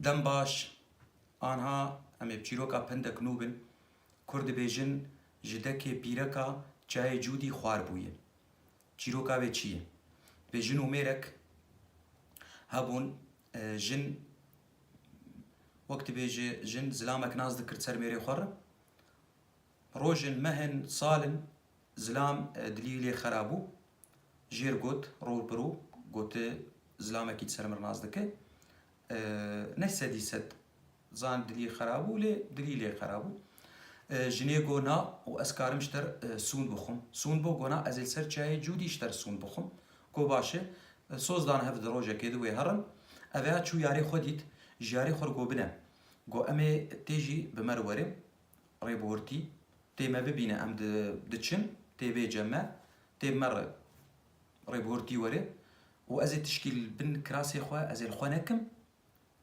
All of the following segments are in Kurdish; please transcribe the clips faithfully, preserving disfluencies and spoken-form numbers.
Dem baş, anha em ê bi çîroka pindek nû bin. Kur dibêjin, ji dekê pîreka çayê Cûdî xwar bûye. Çîroka wê çi ye? Dibê jin û mêrek hebûn, e, jin, wek dibêje, jin zilamek nas dikir ser mêrê xwe re. Rojin, mehin, salin, zilam, e, dilî lê xera bû. Jêr got, rû bi rû, gote, zilamekî di ser min nas dike. E, ne sedî sed zan dilî xera bû, lê dilî lê xera bû. E, jinê go na û ez karim ji te re, e, sûnd bixwim. Sûnd bo, go na ez ê li ser çayê Cûdî ji te re sûnd bixwim. Go baş e. E, soz dan hev di rojekê di wê herin. Ev ya çû yarê xwe dît, ji yarê xwe re go bine. Go em ê tê jî bi me re were. Rêbihurtî, tê me bibîne, em di-, diçin, tê bê cem me, tê me re rêbihurtî were û ez ê tişkî li bin kirasê xwe, ez ê li xwe nekim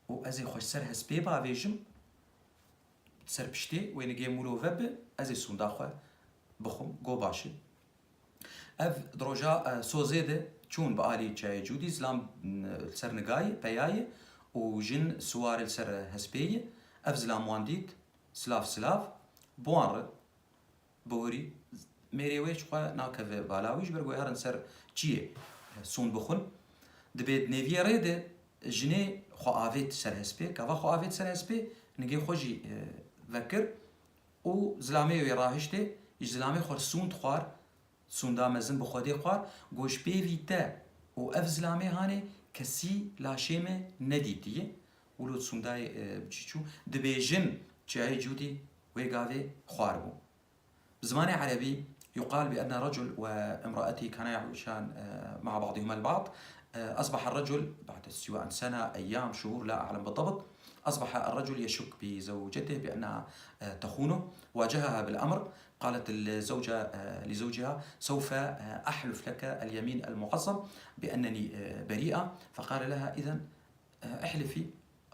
û ez ê xwe ji ser hespê bavêjim, ser piştê wê nigê mûlo ve bi, ez ê sûnda xwe bixwim, go baş e. Ev di roja, e, sozê de çûn bi alî çayê Cûdî, zilam, e, li ser nigayê, peyayê û jin siwar li ser hespê ye. Ev zilam wan dît, silav silav, bi wan re bihurî, mêrê wê ji xwe nakeve bala wî, ji ber ku herin ser çiyê, e, sûn bixwin. Dibê di nêviyê rê de jinê xwe avêt ser hespê, gava xwe avêt ser hespê, nigê xwe jî, e, vekir û zilamê wê rahiştê, ji zilamê xwe sûnd xwar, sûnda mezin bi Xwedê xwar, go ji pêvî te û ev zilamê hanê kesî laşê me nedîtiye. Wilo sûndayê, e, bi çî çû, dibêjin çiyayê Cûdî wê gavê xwar bû. Bi zimanê erebî يقال بأن رجل وامرأته كانا يعيشان، آه، مع بعضهما البعض. آه، أصبح الرجل بعد سواء سنة، أيام، شهور، لا أعلم بالضبط. أصبح الرجل يشك بزوجته بأنها، آه، تخونه. واجهها بالأمر. قالت الزوجة، آه، لزوجها: سوف، آه، أحلف لك اليمين المعظم بأنني، آه، بريئة. فقال لها: إذن، آه، احلفي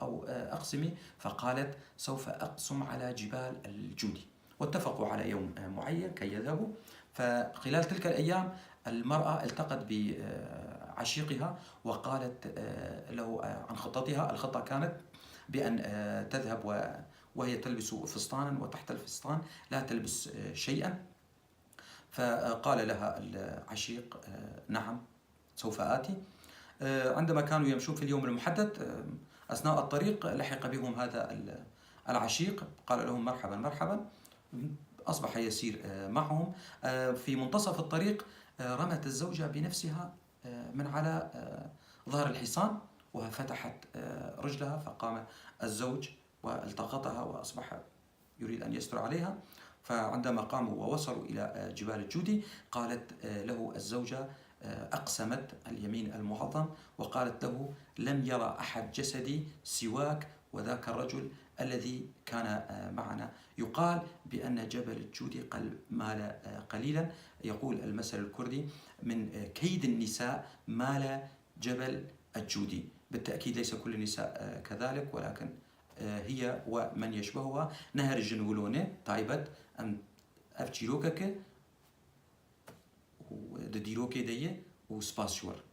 أو، آه، أقسمي. فقالت: سوف أقسم على جبال الجودي. واتفقوا على يوم، آه، معين كي يذهبوا. فخلال تلك الأيام المرأة التقت بعشيقها وقالت، آه، له، آه، عن خطتها. الخطة كانت بأن، آه، تذهب و-، وهي تلبس فستانا، وتحت الفستان لا تلبس، آه، شيئا. فقال لها العشيق: آه، نعم، سوف آتي. آه، عندما كانوا يمشون في اليوم المحدد، آه، أثناء الطريق لحق بهم هذا ال-، العشيق، قال لهم: مرحبا، مرحبا. أصبح يسير، آه، معهم. آه، في منتصف الطريق، آه، رمت الزوجة بنفسها، آه، من على، آه، ظهر الحصان، وفتحت، آه، رجلها، فقام الزوج والتقطها وأصبح يريد أن يستر عليها. فعندما قاموا ووصلوا إلى، آه، جبال الجودي، قالت، آه، له الزوجة، آه، أقسمت اليمين المعظم وقالت له: لم يرى أحد جسدي سواك وذاك الرجل الذي كان، آه، معنا. يقال بأن جبل الجودي قل-، مال، آه، قليلا. يقول المثل الكردي: من، آه، كيد النساء مال جبل الجودي. بالتأكيد ليس كل النساء، آه، كذلك، ولكن، آه، هي ومن يشبهها. Ne her jin wilo ne, taybet, em, ev çîrokek e û di dîrokê de ye û spas ji we re.